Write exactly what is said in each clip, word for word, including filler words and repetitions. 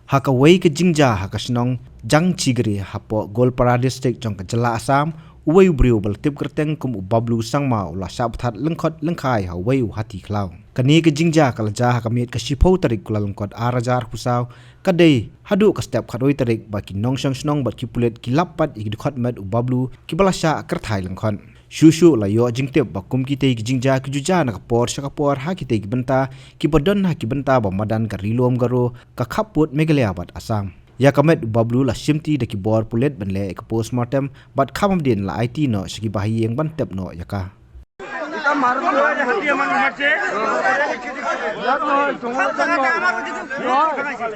Ha kawei ka jingjia ha ka shnong Jangchigre hapoh Goalpara District jong ka jylla Assam, uwei u briew ba la tip kyrteng kum u Bablu Sangma u la shah bthat lyngkhot lyngkhai ha uwei u hati khlaw. Kane ka jingjia ka la jia ha ka miet ka shiphew tarik Kyllalyngkot ar hajar arphew saw, ka dei haduh ka step khatwei tarik ba ki nongshong shnong bad ki pulit ki lap pat ïa ki dkhot met u Bablu kiba la shah kyrthai lyngkhot. Shuh shuh la ïoh jingtip ba kum kitei ki jingjia ki ju jia na ka por sha ka por ha kitei ki bynta kiba don ha ki bynta ba madan ka Ri Lum Garo, ka khappud Meghalaya bad Assam. Ïa ka met u Bablu la shimti da ki bor pulit ban leh ïa ka postmortem bad kham hadien la aiti noh sha ki bahaïing ban tep noh ïa ka.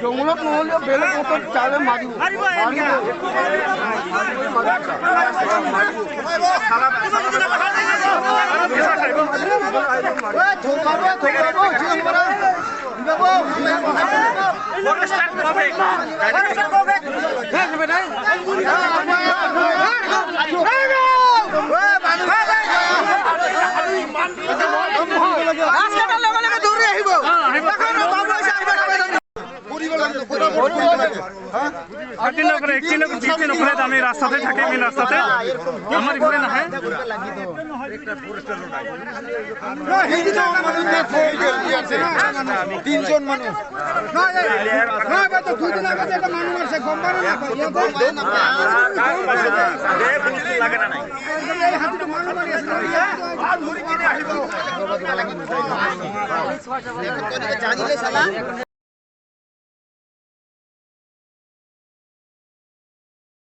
জংঘলত নহ'লে বেলেগ ক'ৰবাত তালে মাৰিব। মাৰিব। ৰাস্তাতে থাকে, মেইন ৰাস্তাতে থাকে, মেইন ৰাস্তাতে। আমাৰ ইফালে নাহে। তিনিজন মানুহ।